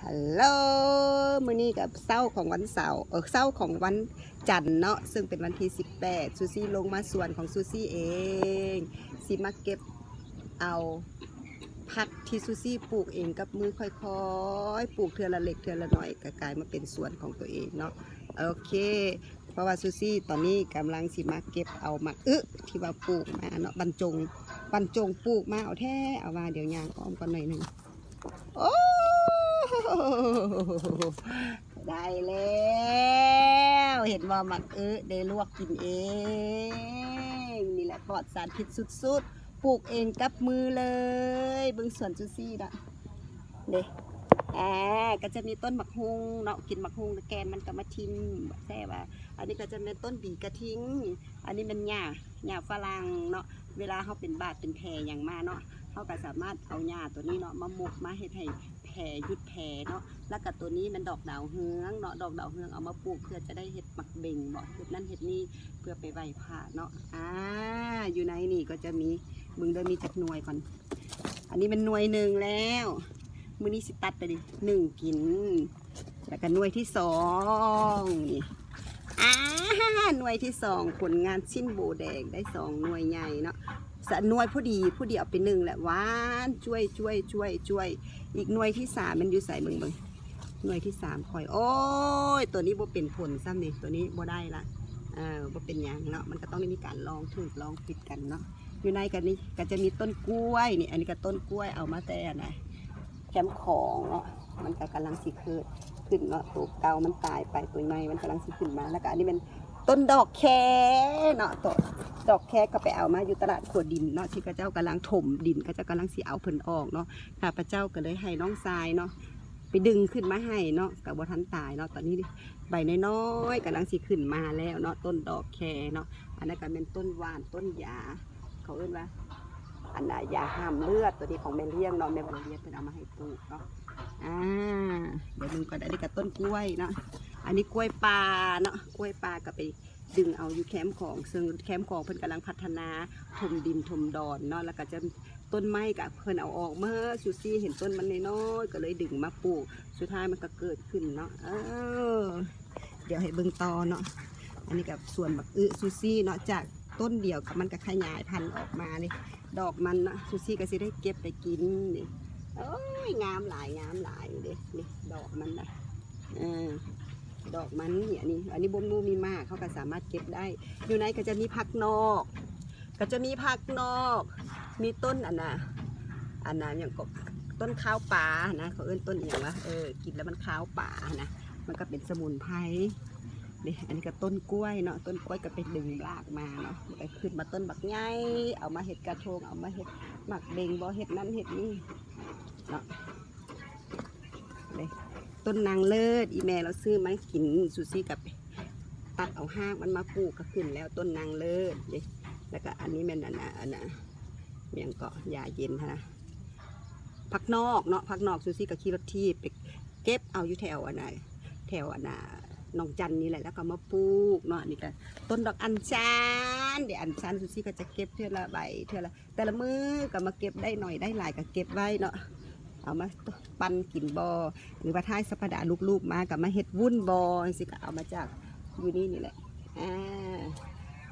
ຮັລໂຫຼ ມື້ນີ້ກໍເຊົ້າຂອງວັນເສົາ ເອີ ເຊົ້າຂອງວັນຈັນເນາະ ເຊິ່ງເປັນວັນທີສິບແປດ ຊູຊີລົງມາສວນຂອງຊູຊີເອງ ຊິມາເກັບເອົາຜັກທີ່ຊູຊີປູກເອງກັບມື ຄ່ອຍໆ ປູກເທື່ອລະເລັກເທື່ອລະໜ້ອຍ ກໍກາຍມາເປັນສວນຂອງຕົວເອງເນາະ. ໂອເຄ ເພາະວ່າຊູຊີຕອນນີ້ກຳລັງຊິມາເກັບເອົາໝາກອຶທີ່ວ່າປູກມາເນາະ ບັນຈົງ ບັນຈົງປູກມາ ເອົາແທ້ເອົາວ່າ ດຽວຍ່າງອ້ອມກ່ອນໜ້ອຍໜຶ່ງ. ໂອ້ ໄດ້ແລ້ວ ເຫັນບໍ່ ໝາກອຶໄດ້ລວກກິນເອງ ນີ້ແຫຼະປອດສານພິດສຸດໆ ປູກເອງກັບມືເລີຍ ເບິ່ງສວນຊູຊີເນາະ ເດ້ ອ່າ ກໍຈະມີຕົ້ນໝາກຮຸ່ງເນາະ ກິນໝາກຮຸ່ງແລ້ວແກ່ນມັນກໍມາຖິ້ມ ແຕ່ວ່າ ອັນນີ້ກໍຈະແມ່ນຕົ້ນບີກະທິງ ອັນນີ້ແມ່ນຫຍ້າ ຫຍ້າຝຣັ່ງເນາະ ເວລາເຮົາເປັນບາດເປັນແຜຫຍັງມາເນາະ ເຮົາກໍສາມາດເອົາຫຍ້າຕົວນີ້ເນາະ ມາໝົກ ມາເຮັດໃຫ້ແຜຢຸດແຜເນາະ. ແລ້ວກໍຕົວນີ້ແມ່ນດອກດາວເຮືອງເນາະ ດອກດາວເຮືອງເອົາມາປູກເພື່ອຈະໄດ້ເຮັດໝາກເບັງເບາະ ເຮັດນັ້ນເຮັດນີ້ ເພື່ອໄປໄຫວ້ພະເນາະ. ອ່າ ຢູ່ໃນນີ້ກໍຈະມີ ເບິ່ງເດີ ມີຈັກໜ່ວຍກ່ອນ ອັນນີ້ແມ່ນໜ່ວຍໜຶ່ງແລ້ວ ມື້ນີ້ຊິຕັດໄປນີ້ໜຶ່ງກິນ ແລ້ວກໍໜ່ວຍທີສອງນີ້ ອ່າ ໜ່ວຍທີສອງ ຜົນງານຊິ້ນໂບແດງ ໄດ້ສອງໜ່ວຍໃຫຍ່ເນາະ ສະ ໜ່ວຍພໍດີ ພໍດີເອົາໄປໜຶ້ງແຫຼະ ຫວານຈ້ວຍໆໆໆ. ອີກໜ່ວຍທີສາມແມ່ນຢູ່ໃສ ເບິ່ງໆ ໜ່ວຍທີສາມຂ້ອຍ ໂອ້ຍ ຕົວນີ້ບໍ່ເປັນຜົນຊ້ຳນີ້ ຕົວນີ້ບໍ່ໄດ້ລະ ເອີ ບໍ່ເປັນຫຍັງເນາະ ມັນກໍຕ້ອງໄດ້ມີການລອງຖືກລອງຜິດກັນເນາະ. ຢູ່ໃນກັນນີ້ກໍຈະມີຕົ້ນກ້ວຍນີ້ ອັນນີ້ກໍຕົ້ນກ້ວຍ ເອົາມາແຕ່ອັນນະ ແຄມຂອງເນາະ ມັນກໍກຳລັງຊິເກີດຂຶ້ນເນາະ ໂຕເກົ່າມັນຕາຍໄປ ໂຕໃໝ່ມັນກຳລັງຊິຂຶ້ນມາ. ແລ້ວກໍອັນນີ້ແມ່ນຕົ້ນດອກແຄເນາະ ໂຕ ດອກແຄກໍໄປເອົາມາຢູ່ຕະຫຼາດຂົວດິນເນາະ ທີ່ເຂົາເຈົ້າກຳລັງຖົມດິນ ເຂົາເຈົ້າກຳລັງຊິເອົາເພິ່ນອອກເນາະ. ຂ້າພະເຈົ້າກໍເລີຍໃຫ້ນ້ອງຊາຍເນາະ ໄປດຶງຂຶ້ນມາໃຫ້ເນາະ ກໍບໍ່ທັນຕາຍເນາະ. ຕອນນີ້ໃບນ້ອຍໆກຳລັງຊິຂຶ້ນມາແລ້ວເນາະ ຕົ້ນດອກແຄເນາະ. ອັນນັ້ນກໍແມ່ນຕົ້ນຫວ່ານ ຕົ້ນຢາ ເຂົາເອີ້ນວ່າ ອັນນ່າ ຢາຫ້າມເລືອດ ຕົວນີ້ຂອງແມ່ລ້ຽງເນາະ ແມ່ບັວລຽນເພິ່ນເອົາມາໃຫ້ປູກເນາະ. ອ່າ ດຽວເບິ່ງກ່ອນ ອັນນີ້ກໍຕົ້ນກ້ວຍເນາະ ອັນນີ້ກ້ວຍປ່າເນາະ ກ້ວຍປ່າກໍໄປດຶງເອົາຢູ່ແຄມຂອງ ເຊິ່ງແຄມຂອງເພິ່ນກຳລັງພັດທະນາຖົມດິນຖົມດອນເນາະ ແລ້ວກໍຈະ ຕົ້ນໄມ້ກະເພິ່ນເອົາອອກໝົດ ຊູຊີເຫັນຕົ້ນມັນນ້ອຍໆ ກໍເລີຍດຶງມາປູກ ສຸດທ້າຍມັນກໍເກີດຂຶ້ນເນາະ. ເອີ ດຽວໃຫ້ເບິ່ງຕໍ່ເນາະ ອັນນີ້ກໍສວນບັກອຶຊູຊີເນາະ ຈາກຕົ້ນດຽວກໍມັນກໍຂະຫຍາຍພັນອອກມານີ້ ດອກມັນເນາະ ຊູຊີກໍຊິໄດ້ເກັບໄປກິນນີ້. ໂອ້ຍ ງາມຫຼາຍ ງາມຫຼາຍເດ້ ນີ້ດອກມັນນະ ເອີ ດອກມັນນີ້ ອັນນີ້ ອັນນີ້ບໍ່ມີໝາກ ເຮົາກໍສາມາດເກັບໄດ້. ຢູ່ໃນກໍຈະມີຜັກນອກ ກໍຈະມີຜັກນອກ ມີຕົ້ນອັນນ່າ ອັນນ່າ ຫຍັງກໍ ຕົ້ນຄາວປານະ ເຂົາເອີ້ນຕົ້ນອີ່ຫຍັງວະ ເອີ ກິນແລ້ວມັນຄາວປານະ ມັນກໍເປັນສະໝຸນໄພເດ້. ອັນນີ້ກໍຕົ້ນກ້ວຍເນາະ ຕົ້ນກ້ວຍກໍໄປດຶງລາກມາເນາະ ມັນກໍຂຶ້ນມາຕົ້ນບັກໃຫຍ່ ເອົາມາເຮັດກະທົງ ເອົາມາເຮັດໝາກເບັງບໍ່ ເຮັດນັ້ນເຮັດນີ້ເນາະ. ເດ້ ຕົ້ນນາງເລີດ ອີ່ແມ່ລາວຊື້ມາໃຫ້ກິນ ຊູຊີກໍໄປຕັດເອົາຮາກມັນມາປູກກໍຂຶ້ນແລ້ວ ຕົ້ນນາງເລີດເດ້. ແລ້ວກໍອັນນີ້ແມ່ນອັນນ່າ ອັນນ່າ ຫຍັງເກາະ ຢາເຢັນຫັ້ນນະ ຜັກນອກເນາະ ຜັກນອກ ຊູຊີກໍຂີ່ລົດຖີບໄປເກັບເອົາຢູ່ແຖວອັນນ່າ ແຖວອັນນ່າ ໜອງຈັນນີ້ແຫຼະ ແລ້ວກໍມາປູກເນາະ. ອັນນີ້ກໍຕົ້ນດອກອັນຊັນເດ້ ອັນຊັນ ຊູຊີກໍຈະເກັບເທື່ອລະໃບ ເທື່ອລະ ແຕ່ລະມື້ກໍມາເກັບ ໄດ້ໜ້ອຍໄດ້ຫຼາຍກໍເກັບໄວ້ເນາະ ເອົາມາປັ່ນກິນບໍ່ ຫຼືວ່າທ້າຍສັບປະດາລູກໆມາກໍມາເຮັດວຸ້ນບໍ່ ຈັ່ງຊີ້ ກໍເອົາມາຈາກຢູ່ນີ້ນີ້ແຫຼະ. ອ່າ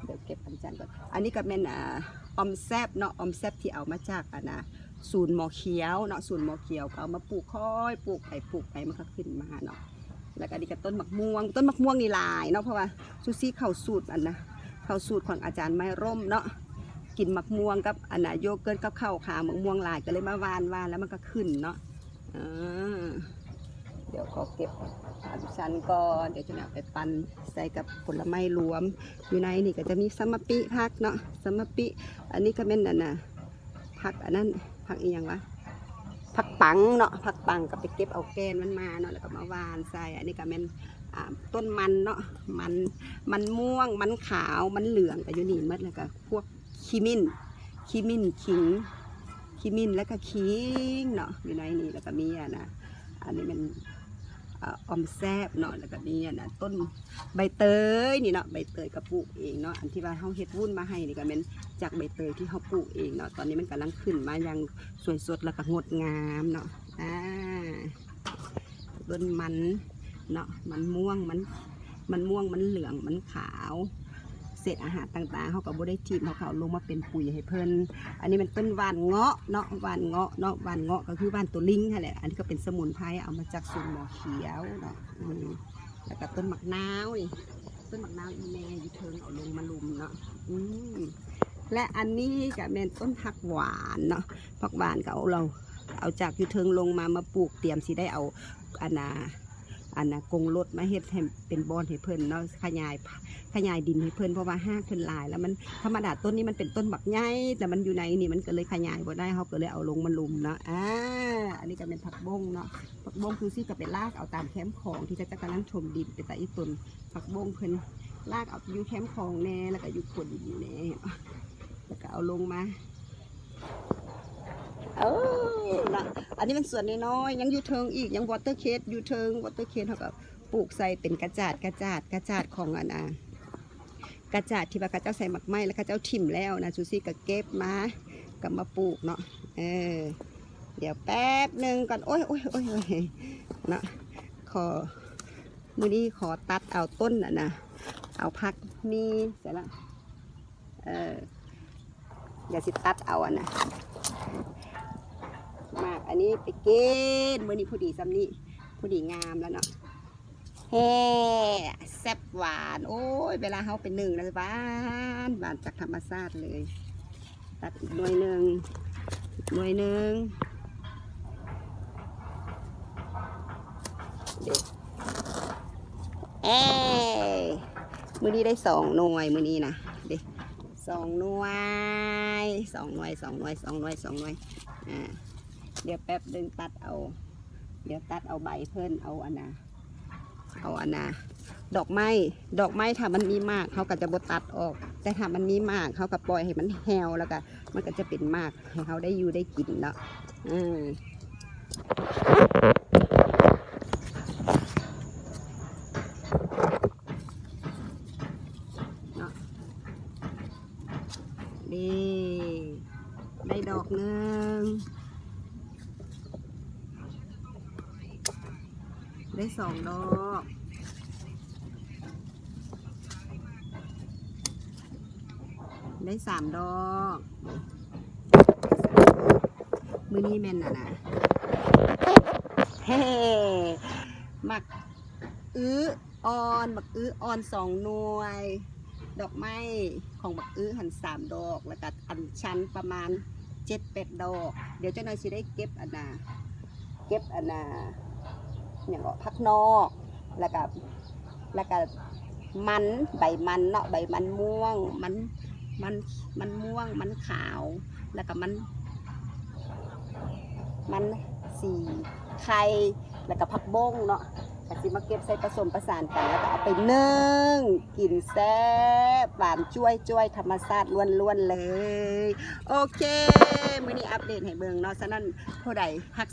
ດຽວເກັບອັນຈັນກ່ອນ ອັນນີ້ກໍແມ່ນ ອ່າ ອອມແຊບເນາະ ອອມແຊບທີ່ເອົາມາຈາກອັນນ່າ ສວນໝໍຂຽວເນາະ ສວນໝໍຂຽວ ກໍເອົາມາປູກ ຄ່ອຍປູກໄປປູກໄປ ມັນກໍຂຶ້ນມາເນາະ. ແລ້ວກໍອັນນີ້ກໍຕົ້ນໝາກມ່ວງ ຕົ້ນໝາກມ່ວງນີ້ຫຼາຍເນາະ ເພາະວ່າຊູຊີເຂົ້າສູດອັນນ່າ ເຂົ້າສູດຂອງອາຈານໄມຣົມເນາະ ກິນໝາກມ່ວງກັບອັນນ່າ ໂຢເກີດກັບເຂົ້າຂາໝາກມ່ວງຫຼາຍ ກໍເລີຍມາຫວ່ານ ຫວ່ານແລ້ວມັນກໍຂຶ້ນເນາະ. ເອີ ດຽວຂໍເກັບອັນຊັ້ນກ່ອນ ດຽວຈະເອົາໄປປັ່ນໃສ່ກັບຜົນລະໄມ້ລວມ. ຢູ່ໃນນີ້ກໍຈະມີສະມະປິ ຜັກເນາະ ສະມະປິ ອັນນີ້ກໍແມ່ນອັນນ່າ ຜັກອັນນັ້ນ ຜັກອີ່ຫຍັງວະ ຜັກປັງເນາະ ຜັກປັງກໍໄປເກັບເອົາແກ່ນມັນມາເນາະ ແລ້ວກໍມາຫວ່ານໃສ່. ອັນນີ້ກໍແມ່ນ ອ່າ ຕົ້ນມັນເນາະ ມັນ ມັນມ່ວງ ມັນຂາວ ມັນເຫຼືອງ ກໍຢູ່ນີ້ໝົດ. ແລ້ວກໍພວກຂີ້ມິ້ນ ຂີ້ມິ້ນຂີງ ຂີ້ມິ້ນ ແລ້ວກໍຂີງເນາະ ຢູ່ໃນນີ້. ແລ້ວກໍມີອັນນ່າ ອັນນີ້ແມ່ນ ອ່າ ອອມແຊບເນາະ ແລ້ວກໍມີອັນນ່າ ຕົ້ນໃບເຕີຍນີ້ເນາະ ໃບເຕີຍກໍປູກເອງເນາະ ອັນທີ່ວ່າເຮົາເຮັດວຸ້ນມາໃຫ້ນີ້ກໍແມ່ນຈາກໃບເຕີຍທີ່ເຮົາປູກເອງເນາະ. ຕອນນີ້ມັນກຳລັງຂຶ້ນມາຢ່າງສວຍສົດ ແລ້ວກໍງົດງາມເນາະ. ອ່າ ຕົ້ນມັນເນາະ ມັນມ່ວງ ມັນ ມັນມ່ວງ ມັນເຫຼືອງ ມັນຂາວ ເສດອາຫານຕ່າງໆ ເຮົາກໍບໍ່ໄດ້ຖິ້ມ ເຮົາກໍເອົາລົງມາເປັນປຸຍໃຫ້ເພິ່ນ. ອັນນີ້ແມ່ນຕົ້ນຫວ່ານເງາະເນາະ ຫວ່ານເງາະເນາະ ຫວ່ານເງາະກໍຄືຫວ່ານໂຕລິງຫັ້ນແຫຼະ. ອັນນີ້ກໍເປັນສະໝຸນໄພ ເອົາມາຈາກສວນໝໍຂຽວເນາະ ອືມ ແລ້ວກໍຕົ້ນໝາກນາວນີ້ ຕົ້ນໝາກນາວອີ່ແມ່ຢູ່ເທິງ ເອົາລົງມາລຸ່ມເນາະ ອືມ ແລະ ອັນນີ້ກໍແມ່ນຕົ້ນຜັກຫວານເນາະ ຜັກຫວານກໍເອົາ ເອົາຈາກຢູ່ເທິງລົງມາ ມາປູກ ຕຽມຊິໄດ້ເອົາ ອັນນ່າ ອັນນ່າ ກົງລົດມາເຮັດໃຫ້ເປັນບ່ອນໃຫ້ເພິ່ນເນາະ ຂະຫຍາຍ ຂະຫຍາຍດິນໃຫ້ເພິ່ນ ເພາະວ່າຮາກເພິ່ນຫຼາຍ ແລ້ວມັນ ທຳມະດາຕົ້ນນີ້ມັນເປັນຕົ້ນບັກໃຫຍ່ ແຕ່ມັນຢູ່ໃນນີ້ມັນກໍເລີຍຂະຫຍາຍບໍ່ໄດ້ ເຮົາກໍເລີຍເອົາລົງມາລຸ່ມເນາະ. ອາ ອັນນີ້ກໍແມ່ນຜັກບົ້ງເນາະ ຜັກບົ້ງ ຊູຊີກໍໄປລາກເອົາຕາມແຄມຂອງທີ່ເຂົາເຈົ້າກຳລັງຖົມດິນ ເປັນຕາອີ່ຕົນຜັກບົ້ງເພິ່ນ ລາກເອົາຢູ່ແຄມຂອງແດ່ ແລ້ວກໍຢູ່ຂົນດິນແດ່ ແລ້ວກໍເອົາລົງມາ ເອີ ລະ ອັນນີ້ມັນສວນນ້ອຍໆ ຍັງຢູ່ເທິງອີກ ຍັງ water case ຢູ່ເທິງ water case ເຮົາກໍປູກໃສ່ເປັນກະຈາດ ກະຈາດ ກະຈາດຂອງອັນນ່າ ກະຈາດທີ່ວ່າເຂົາເຈົ້າໃສ່ໝາກໄມ້ ແລ້ວເຂົາເຈົ້າຖິ້ມແລ້ວນະ ຊູຊີກໍເກັບມາ ກໍມາປູກເນາະ. ເອີ ດຽວແປັບໜຶ່ງກ່ອນ ໂອ້ຍ ໂອ້ຍ ໂອ້ຍ ເນາະ ຂໍ ມື້ນີ້ຂໍຕັດເອົາຕົ້ນອັນນ່າ ເອົາຜັກມີ່ໃສ່ລະ ເອີ ດຽວຊິຕັດເອົາອັນນ່າ ໝາກອັນນີ້ໄປກິນ ມື້ນີ້ພໍດີຊ່ຳນີ້ ພໍດີງາມແລ້ວເນາະ. ແຮ່ ແຊບຫວານ ໂອ້ຍ ເວລາເຮົາໄປໜຶ້ງນະ ຫວານ ຫວານຈາກທຳມະຊາດເລີຍ. ຕັດອີກໜ່ວຍໜຶ່ງ ອີກໜ່ວຍໜຶ່ງ ເດ້ ເອ້ ມື້ນີ້ໄດ້ສອງໜ່ວຍ ມື້ນີ້ນະ ເດ້ ສອງໜ່ວຍ ສອງໜ່ວຍ ສອງໜ່ວຍ ສອງໜ່ວຍ ສອງໜ່ວຍ ອາ ດຽວແປັບໜຶ່ງຕັດເອົາ ດຽວຕັດເອົາໃບເພິ່ນ ເອົາອັນນ່າ ເອົາອັນນ່າ ດອກໄມ້ ດອກໄມ້ຖ້າມັນມີໝາກເຮົາກໍຈະບໍ່ຕັດອອກ ແຕ່ຖ້າມັນມີໝາກເຮົາກໍປ່ອຍໃຫ້ມັນແຫ້ວ ແລ້ວກໍມັນກໍຈະເປັນໝາກໃຫ້ເຮົາໄດ້ຢູ່ໄດ້ກິນເນາະ ເອີ ເນາະ ນີ້ ໄດ້ດອກໜຶ່ງ ໄດ້ສອງດອກ ໄດ້ສາມດອກ ມື້ນີ້ແມ່ນອັນນ່າ ເຮ ໝາກອຶອ່ອນ ໝາກອຶອ່ອນສອງໜ່ວຍ ດອກໄມ້ຂອງໝາກອຶຫັ້ນສາມດອກ ແລ້ວກະອັນຊັນປະມານເຈັດແປດດອກ. ດຽວຈັກໜ່ອຍຊິໄດ້ເກັບອັນນ່າ ເກັບອັນນ່າ ຫຍັງເກາະ ຜັກນອກ ແລ້ວກະ ແລ້ວກະມັນ ໃບມັນເນາະ ໃບມັນມ່ວງ ມັນ ມັນ ມັນມ່ວງ ມັນຂາວ ແລ້ວກະມັນ ມັນສີໄຂ່ ແລ້ວກະຜັກບົ້ງເນາະ ກະຊິມາເກັບໃສ່ປະສົມປະສານກັນ ແລ້ວກະເອົາໄປໜຶ້ງກິນແຊບຫວານຈ້ວຍໆ ທຳມະຊາດລ້ວນໆເລີຍ. ໂອເຄ ມື້ນີ້ອັບເດດໃຫ້ເບິ່ງເນາະ. ສະນັ້ນຜູ້ໃດຮັກ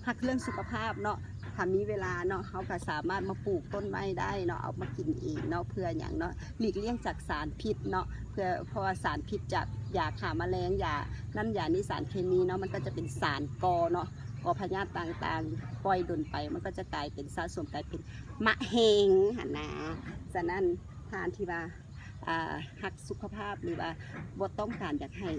ຮັກເລື່ອງສຸຂະພາບເນາະ ຖ້າມີເວລາເນາະ ເຮົາກໍສາມາດມາປູກຕົ້ນໄມ້ໄດ້ເນາະ ເອົາມາກິນເອງເນາະ. ເພື່ອຫຍັງເນາະ? ຫຼີກລ່ຽງຈາກສານພິດເນາະ ເພື່ອ ເພາະວ່າສານພິດຈາກຢາຂ້າມະແລງ ຢານັ້ນຢານີ້ ສານເຄມີເນາະ ມັນກໍຈະເປັນສານກໍ່ເນາະ ກໍ່ພະຍາດຕ່າງໆ ປ່ອຍດົນໄປ ມັນກໍຈະກາຍເປັນ ສະສົມກາຍເປັນມະເຮັງຫັ້ນນາ. ສະນັ້ນ ທ່ານທີ່ວ່າ ອ່າ ຮັກສຸຂະພາບ ຫຼືວ່າບໍ່ຕ້ອງການຢາກໃຫ້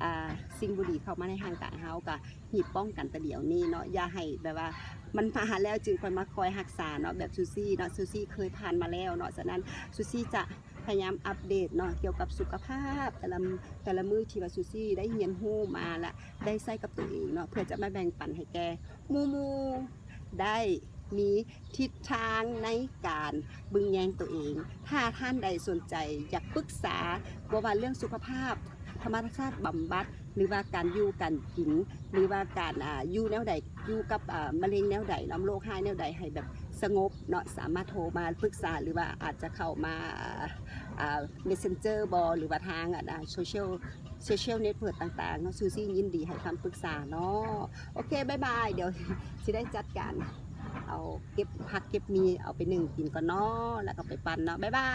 ອ່າ ສິ່ງບໍ່ດີເຂົ້າມາໃນຮ່າງກາຍເຮົາ ກໍຮີບປ້ອງກັນແຕ່ດຽວນີ້ເນາະ. ຢ່າໃຫ້ແບບວ່າມັນມາແລ້ວຈຶ່ງຄ່ອຍມາຄອຍຮັກສາເນາະ ແບບຊູຊີເນາະ. ຊູຊີເຄີຍຜ່ານມາແລ້ວເນາະ. ສະນັ້ນ ຊູຊີຈະພະຍາຍາມອັບເດດເນາະ ກ່ຽວກັບສຸຂະພາບ ແຕ່ລະ ແຕ່ລະມື້ທີ່ວ່າຊູຊີໄດ້ຮຽນຮູ້ມາ ແລະ ໄດ້ໃຊ້ກັບຕົວເອງເນາະ ເພື່ອຈະມາແບ່ງປັນໃຫ້ແກ່ໝູ່ໆ ໄດ້ມີທິດທາງໃນການເບິ່ງແຍງຕົວເອງ. ຖ້າທ່ານໃດສົນໃຈຢາກປຶກສາ ບໍ່ວ່າເລື່ອງສຸຂະພາບ ທຳມະຊາດບຳບັດ ຫຼືວ່າການຢູ່ການກິນ ຫຼືວ່າການ ອ່າ ຢູ່ແນວໃດ ຢູ່ກັບ ອ່າ ມະເຮັງແນວໃດເນາະ ໂລກຮ້າຍແນວໃດ ໃຫ້ແບບສະຫງົບເນາະ ສາມາດໂທມາປຶກສາ ຫຼືວ່າອາດຈະເຂົ້າມາ ອ່າ ເມສເຊັນເຈີບໍ ຫຼືວ່າທາງ ອ່າ ໂຊຊຽວ ໂຊຊຽວເນັດເວີກຕ່າງໆເນາະ. ຊູຊີຍິນດີໃຫ້ຄຳປຶກສາເນາະ. ໂອເຄ ບາຍບາຍ. ດຽວຊິໄດ້ຈັດການເອົາເກັບຜັກເກັບມີ່ເອົາໄປໜຶ້ງກິນກ່ອນເນາະ ແລ້ວກໍໄປປັ່ນເນາະ. ບາຍບາ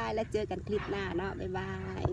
ຍ ແລ້ວເຈີກັນຄລິບໜ້າເນາະ. ບາຍບາຍ.